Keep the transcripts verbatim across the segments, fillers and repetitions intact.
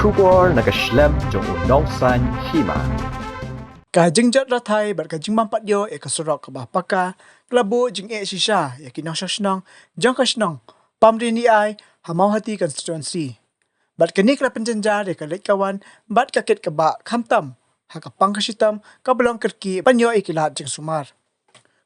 Khubor na ka shlem jong u nongsan hima. Ka jingjot rathai bad ka jingbym pat ïoh ïa ka surok kaba paka ka la buh jingeh shisha ïa ki nongshong shnong jong ka shnong Pamri Niai ha Mawhati constituency. Bad kane ka la pynjynjar ïa ka leit ka wan bad ka kit ka bah khamtam ha ka pang ka shitom kaba long kyrkieh ban ïoh ïa ki lad jingsumar.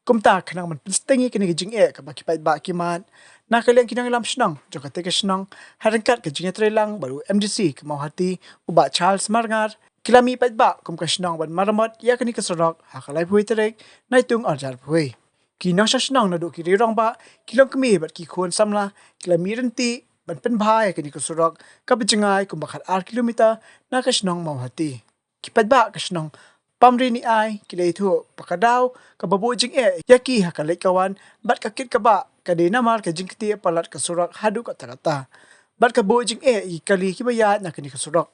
Kumta khnang ban pynsting ïa kane ka jingeh kaba ki paidbah ki mad na ka liang ki nongïalam shnong jong kata ka shnong ha ryngkat ka jingïatreilang bad u M D C ka Mawhati u Bah Charles Marngar, ki la mih paidbah kum ka shnong ban maramot ïa kane ka surok ha ka laiphew tarik Naitung arhajar arphew. Ki nongshong shnong naduh ki rangbah, ki longkmie bad ki khun samla ki la mih ryntih ban pynbha ïa kane ka surok kaba jngai kumba khat ar kilometer na ka shnong Mawhati. Ki paidbah ka shnong Pamri Niai ki la ïathuh ba ka daw kaba buh jingeh ïa ki ha ka leit ka wan bad ka kit ka bah ka dei namar ka jingktieh palat ka surok haduh katta katta bad ka buh jingeh ïa ki kali kiba ïaid na kane ka surok.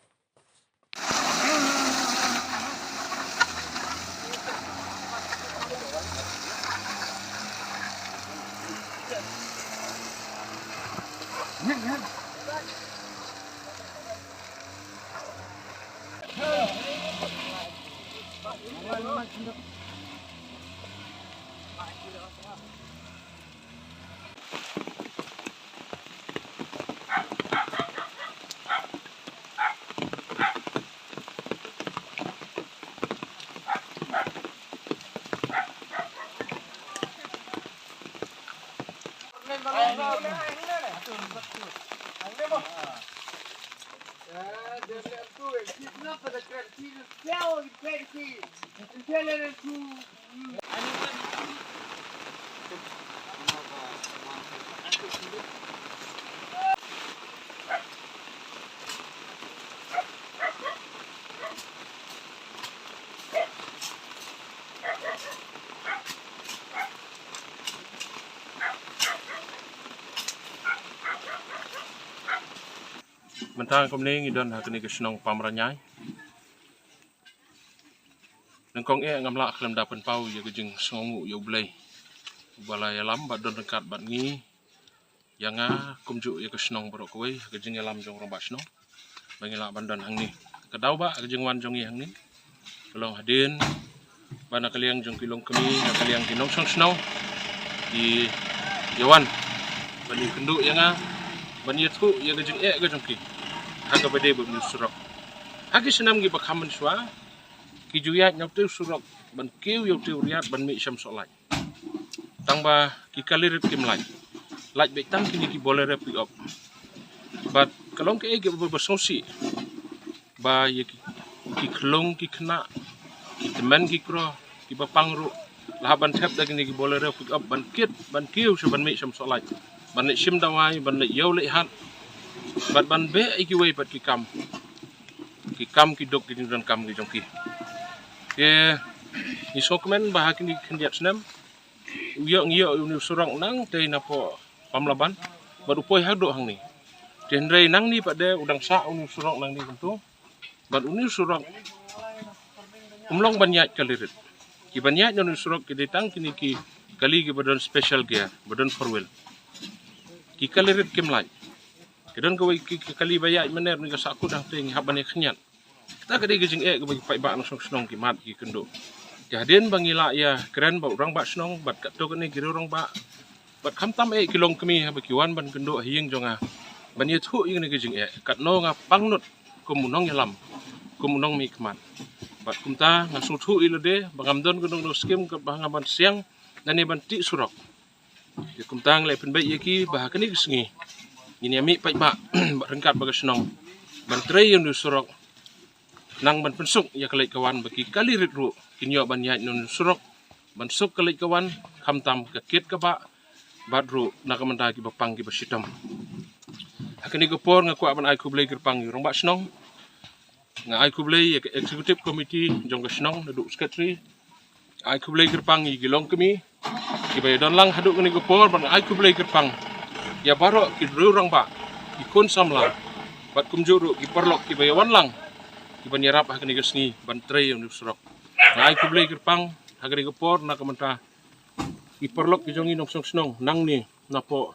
Mynta kumne ngi don ha kane ka shnong Pamraniai. Nyngkong eh ngam lah khlem da pynpaw ïa ka jingsngewnguh ïa U Blei uba la ïalam bad don ryngkat bad ngi, ïa nga kumjuh ïa ka shnong baroh kawei ha ka jingïalam jong u rangbah shnong ba ngi lah ban don hangne. Ka daw ba ka jingwan jong ngi hangne ka long hadien ba na ka liang jong ki longkmie, na ka liang ki nongshong shnong ki ïawan ban ïakynduh ïa nga, ban ïathuh ïa ka jingeh ka jong ki ha kaba dei bad une u surok. Ha ki snem kiba kham mynshuwa ki ju ïaid na utei u surok ban kiew ïa utei u riat ban mih sha Msohlait. Tang ba ki kali rit kim lait, lait beit tang kine ki Bolero pick up. Bad ka long kaei kaba sngewsih ba ïa ki, ki khlung ki khynnah, ki tymmen ki kro, kiba pang ruh la hap ban thep da kine ki Bolero pick up ban kit ban kiew sha ban mih sha Msohlait ban leit shim dawai, ban leit ïew leit hat bad ban beh ïa kiwei pat ki kam, ki kam ki duk ki jingdonkam ki jong ki. Te ngi sngewkmen ba ha kine ki khyndiat snem u ïoh, ngi ïoh une u surok nangtei napoh Pamlaban bad u poi haduh hangne. Te hynrei nangne pat de u dang sah une u surok nangne kumto. Bad une u surok um long ban ïaid kali rit. Ki ban ïaid na une u surok ki dei tang kine ki kali kiba don special gear, ba don four wheel. Ki kali rit kim lait. Ki don kawei ki, ki kali ba ïaid mynner ne ka sahkut hangtei ngi hap ban ïa khyndiat. Kata ka dei ka jingeh kaba ki paidbah nongshong shnong ki mad ki kynduh. Te hadien ba ngi la ïakren bad u rangbah shnong bad katto katne ki riew rangbah bad khamtam eh ki longkmie haba ki wan ban kynduh ha ïing jong nga ban ïathuh ïa kane ka jingeh, katno nga pangnud kum u nongïalam, kum u nongmihkhmat. Bad kumta nga sngewthuh ïa lade ba ngam don kano kano skim kaba nga ban siang lane ban tih surok. Te kumta ngi la pynbeit ïa ki ba ha kane ka sngi ngin ïa mih paidbah bad ryngkat bad ka shnong ban trei ïa une u surok, khnang ban pynsuk ïa ka leit ka wan ba ki kali rit ruh kin ïoh ban ïaid na une u surok ban suk ka leit ka wan, khamtam ka kit ka bah bad ruh na ka bynta kiba pang kiba shitom. Ha kane ka por nga kwah ban ai khublei kyrpang ïa u rangbah shnong. Nga ai khublei ïa ka executive committee jong ka shnong naduh u secretary. Ai khublei kyrpang ïa ki longkmie kiba ïadon lang haduh kane ka por, bad nga ai khublei kyrpang ïa baroh ki riew rangbah, ki khun samla bad kumjuh ruh ki paralok kiba ïawan lang kiban ïarap ha kane ka sngi ban trei ïa une u surok. Nga ai khublei kyrpang ha kane ka por na ka bynta ki paralok ki jong ngi nongshong shnong nangne napoh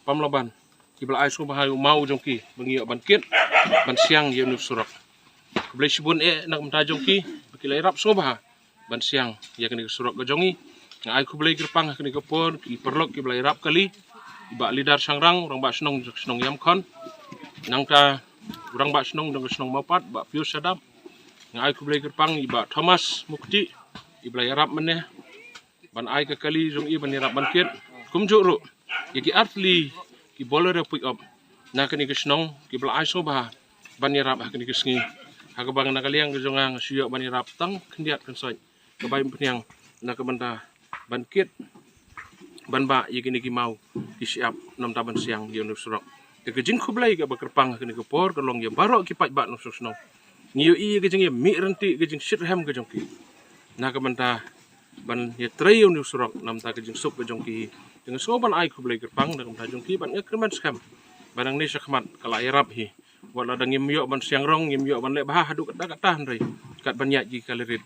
Pamlaban. ki ba la ai sngewbha ïa u maw jong ki ba ngi ïoh ban kit ban siang ïa une u surok. Khublei shibun eh na ka bynta jong ki ba ki la ïarap sngewbha ban siang ïa kane ka surok ka jong ngi. Nga ai khublei kyrpang ha kane ka por ki paralok ki ba la ïarap kali, i Bah Lidar Shangrang, u Rangbah Shnong jong ka shnong Ïamkhon, nangta u Rangbah Shnong jong ka shnong Mawpat, Bah Pius Shadap. Nga ai khublei kyrpang i Bah Thomas Mukti, i ba la ïarap mynne ban ai ka kali jong i ban ïarap ban kit. Kumjuh ruh ïa ki artylli ki Bolero pick up na kane ka shnong ki ba la ai sngewbha ban ïarap ha kane ka sngi. Ha kaba na ka liang ka jong nga nga shu ïoh ban ïarap tang khyndiat khynsoit ka bai umphniang na ka bynta ban kit ban bah ïa kine ki maw ki shyiap namar ban siang ïa une u surok. Te ka jingkhublei kaba kyrpang ha kane ka por ka long ïa baroh ki paidbah nongshong shnong. Ngi ïohi ïa ka jingïamih rynti, ka jingshitrhem ka jong ki na ka bynta ban ïatrei ïa une u surok namar ka jingsuk ka jong ki. Te nga sngew ban ai khublei kyrpang na ka bynta jong ki bad nga kyrmen skhem ba nangne shakhmat ka la ïarap hi. Wat la dang ngim ïoh ban siang rong, ngim ïoh ban leh bha haduh katta katta, hynrei kat ban ïaid ki ka la rit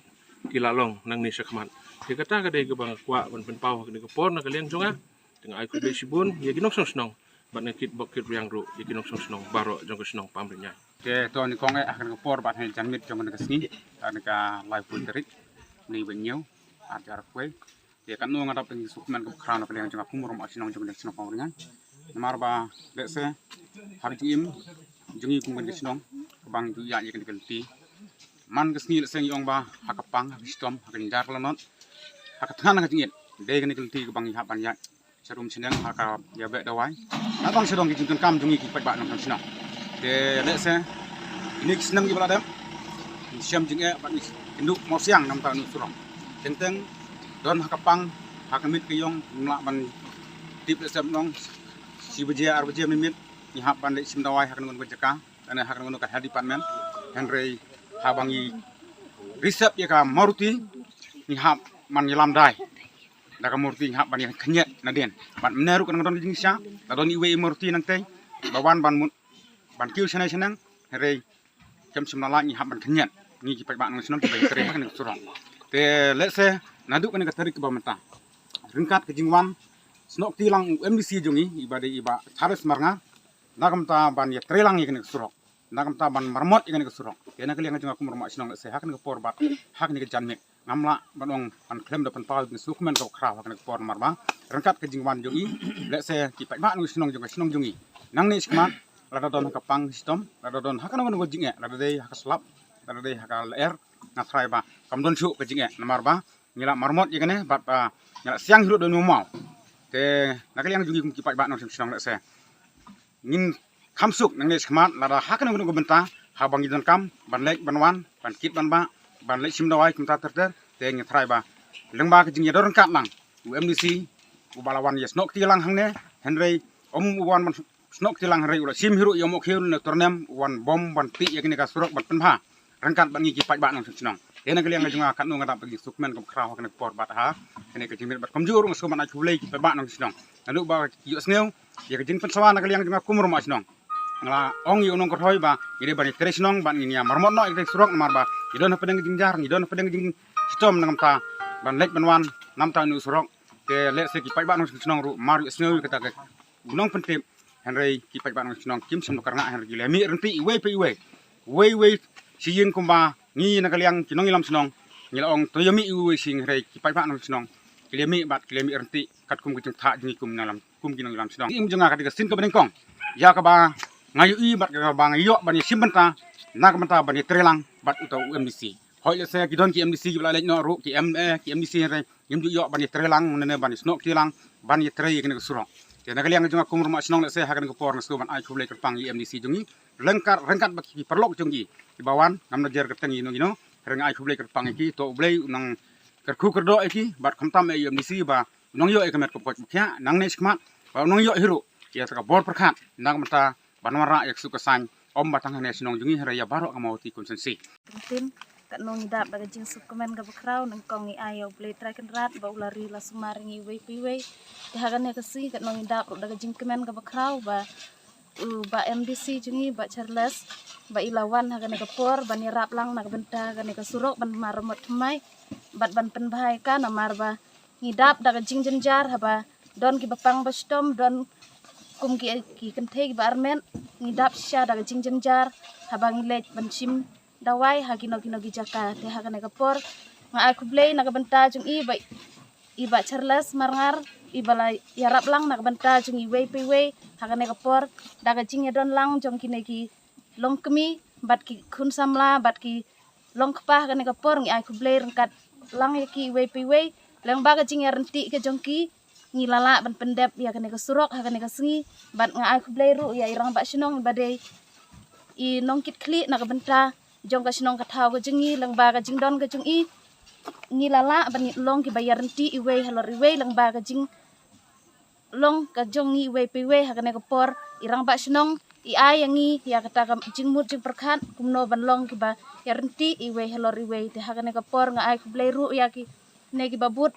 ki la long nangne shakhmat. Te kata ka dei kaba nga kwah ban pynpaw ha kane ka por na ka liang jong nga. Te nga ai khublei shibun ïa ki nongshong shnong bad nga kit bok kit riang ruh ïa ki nongshong shnong baroh jong ka shnong Pamritñai. Te to nyngkong eh ha kane ka por bad ha janmiet jong kane ka sngi, ha kane ka laiphew tarik, bnai ba hynñiew, ar hajar arphew. Te katno nga dap da ka jingsngewkmen kaba khraw na ka liang jong nga kum u rangbah shnong jong kane ka shnong Pamritñai. Namar ba lehse ha ka jingim jong ngi kum kane ka shnong kaba ngi ju ïaid ïa kane ka lynti, man ka sngi lehse ngi ong ba ha ka pang, ha ka shitom, ha ka jynjar ka lanot, ha ka thngan, ha ka jingit, dei kane ka lynti kaba ngi hap ban ïaid sharum shaneng ha ka ïabeh dawai. Nangta shaduh ki jingdonkam jong ngi ki paidbah nongshong shnong. Te lehse kine ki snem ki ba la dep ngi shem jingeh bad ngi kynduh mawsiang namar une u surok. Teng teng don ha ka pang, ha ka miet ka ïong, ngim lah ban tip lehse ban ong shi baje, ar baje mynmiet ngi hap ban leit shim dawai ha kano kano ka jaka, lane ha kano kano ka health department. Hynrei haba ngi reserve ïa ka Maruti ngi hap ban ïalam dai da ka Maruti, ngi hap ban ïa khynñiat nadien. Bad mynne ruh ka dang don ka jingshisha, la don iwei i Maruti nangtei ba wan ban mut ban kiew shane shaneng, hynrei kem shym la lait, ngi hap ban khynñiat, ngi ki paidbah nongshong shnong kiba ïatrei ha kane ka surok. Te lehse naduh kane ka tarik kaba mynta, ryngkat ka jingwan snoh kti lang u M D C jong ngi, i ba dei i Bah Charles Marngar, na ka bynta ban ïatrei lang ïa kane ka surok, na ka bynta ban maramot ïa kane ka surok. Te na ka liang jong nga kum u rangbah shnong, lehse ha kane ka por bad ha kane ka janmiet ngam lah ban ong ban khlem da pynpaw ïa ka jingsngewkmen kaba khraw ha kane ka por namar ba ryngkat ka jingwan jong i, lehse ki paidbah nongshong shnong jong ka shnong jong ngi, nangne shakhmat, lada don ha ka pang, ha ka shitom, lada don ha kano kano ka jingeh, lada dei ha ka slap, lada dei ha ka lyer, nga tharai ba kam don shuh ka jingeh namar ba ngi la maramot ïa kane bad ba ngi la siang hi ruh da une u maw. Te na ka liang jong ngi kum ki paidbah nongshong shnong, lehse ngin kham suk nangne shakhmat lada ha kano kano ka bynta, haba ngi donkam ban leit ban wan, ban kit ban bah, ban leit shim dawai kumta ter ter, te ngi tharai ba lyngba ka jingïadon ryngkat lang u M D C, uba la wan ïa snoh kti lang hangne, hynrei um u wan ban snoh kti lang, hynrei u la shim hi ruh ïa u Mawkhiew ne Tyrnem, u wan bom ban tih ïa kane ka surok ban pynbha ryngkat bad ngi ki paidbah nongshong shnong. Te na ka liang jong nga katno nga dap da ka jingsngewkmen kaba khraw ha kane ka por bad ha kane ka jingmut, bad kumjuh ruh nga sngewbha ban ai khublei ki paidbah nongshong shnong. Naduh ba ïohsngew ïa ka jingpynsawa na ka liang jong nga kum u rangbah shnong, nga la ong ïa u nongkynroi ba ngi dei ban ïatrei shnong bad ngin ïa maramot noh ïa ka surok namar ba ngi don hapdeng ka jingjynjar, ngi don hapdeng ka jingshitom, na ka bynta ban leit ban wan namar une u surok. Te lehse ki paidbah nongshong shnong ruh mar ïohsngew ïa kata ka u nongpyntip, hynrei ki paidbah nongshong shnong kim shym la kyrngah, hynrei ki la mih rynti iwei pa iwei. Uwei uwei shi ïing kumba ngi na ka liang ki nongïalam shnong ngi la ong to ïa mih iwei uwei shi ïing, hynrei ki paidbah nongshong shnong ki la mih bad ki la mih rynti katkum ka jingthoh jong ngi kum nongïalam, kum ki nongïalam shnong. Ka jingim jong nga ka dei ka sien kaba nyngkong ïa kaba nga ïohi bad kaba nga ïoh ban ïashim bynta na ka bynta ban ïatrei lang bad uta u M D C. Hooid, lehse ki don ki M D C kiba la leit noh ruh, ki M A, ki M D C, hynrei ngim ju ïoh ban ïatrei lang ne ban ïasnoh kti lang ban ïatrei ïa kane ka surok. Te na ka liang jong nga kum u rangbah shnong, lehse ha kane ka por nga sngewbha ban ai khublei kyrpang ïa u M D C jong ngi ryngkat, ryngkat bad ki paralok jong ngi kiba wan, ngam nang jer kyrteng ïa kino kino, hynrei nga ai khublei kyrpang ïa ki. To U Blei un nang kyrkhu kyrdoh ïa ki bad khamtam ïa u M D C ba un nang ïoh ïa ka met kaba koit ba khiah nangne shakhmat, ba un nang ïoh hi ruh ïa ka bor pyrkhat na ka bynta ban wanrah ïa ka suk ka saiñ, ym ba tang hangne shnong jong ngi, hynrei ïa baroh ka Mawhati constituency. Ktien, katno ngi dap da ka jingsngewkmen kaba khraw, nyngkong ngi ai ïa U Blei Trai Kynrad ba u la ri la sumar ïa ngi iwei pa iwei. Te ha kane ka sngi katno ngi dap ruh da ka jingkmen kaba khraw ba u Bah M D C jong ngi, Bah Charles, ba i la wan ha kane ka por ban ïarap lang na ka bynta kane ka surok ban maramot thymmai bad ban pynbha ïa ka, namar ba ngi dap da ka jingjynjar haba don kiba pang ba shitom, don kum ki, ki kynthei kiba armet, ngi dap shisha da ka jingjynjar haba ngi leit ban shim dawai ha kino kino ki jaka. Te ha kane ka por nga ai khublei na ka bynta jong i Bah, i Bah Charles Marngar, iba la ïarap lang na ka bynta jong iwei pa iwei ha kane ka por, da ka jingïadon lang jong kine ki longkmie bad ki khun samla bad ki longkpa. Ha kane ka por ngi ai khublei ryngkat lang ïa ki iwei pa iwei, lyngba ka jingïaryntih ka jong ki ngi la lah ban pyndep ïa kane ka surok ha kane ka sngi. Bad nga ai khublei ruh ïa i Rangbah Shnong iba dei i nongkitkhlieh na ka bynta jong ka shnong ka thaw ka jong ngi, lyngba ka jingdon ka jong i ngi la lah ban long kiba ïaryntih iwei halor iwei, lyngba ka jinglong ka jong ngi iwei pa iwei. Ha kane ka por i Rangbah Shnong i ai ïa ngi ïa kata ka jingmut jingpyrkhat kumno ban long kiba ïaryntih iwei halor iwei. Te ha kane ka por nga ai khublei ruh ïa kine kiba bud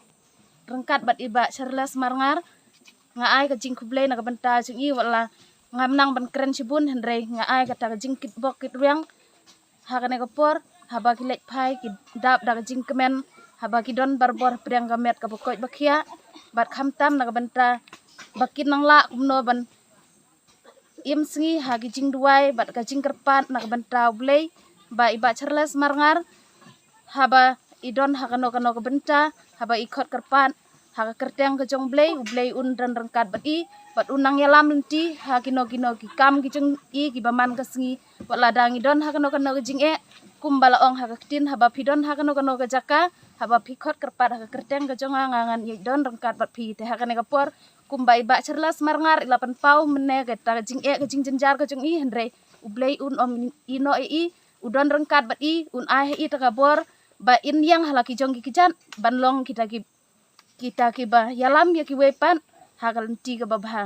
ryngkat bad i Bah Charles Marngar. Nga ai ka jingkhublei na ka bynta jong i, wat la ngam nang ban kren shibun, hynrei nga ai kata ka jingkitbok kitrwiang ha kane ka por, haba ki leit phai ki dap da ka jingkmen, haba ki don barabor hapdeng ka met kaba koit ba khiah, bad khamtam na ka bynta ba kin nang lah kumno ban im sngi ha ki jingduwai bad ka jingkyrpad na ka bynta U Blei. Ba i Bah Charles Marngar, haba i don ha kano kano ka bynta, haba i khot kyrpad ha ka kyrteng ka jong U Blei, U Blei un don ryngkat bad i, bad un nang ïalam lynti ha kino kino ki kam ki jong i kiba man ka sngi. Wat la dang i don ha kano kano ka jingeh, kumba la ong ha ka ktien, haba phi don ha kano kano ka jaka, haba phi khot kyrpad ha ka kyrteng ka jong nga, nga ngan ïa don ryngkat bad phi. Te ha kane ka por, kumba i Bah Charles Marngar i la pynpaw mynne kata ka jingeh ka jingjynjar ka jong i, hynrei U Blei un ym ïehnoh ïa i, u don ryngkat bad i, un ai ha i kata ka bor ba in ïeng ha la ki jong ki kjat ban long kita ki, kita kiba ïalam ïa kiwei pat ha ka lynti kaba bha.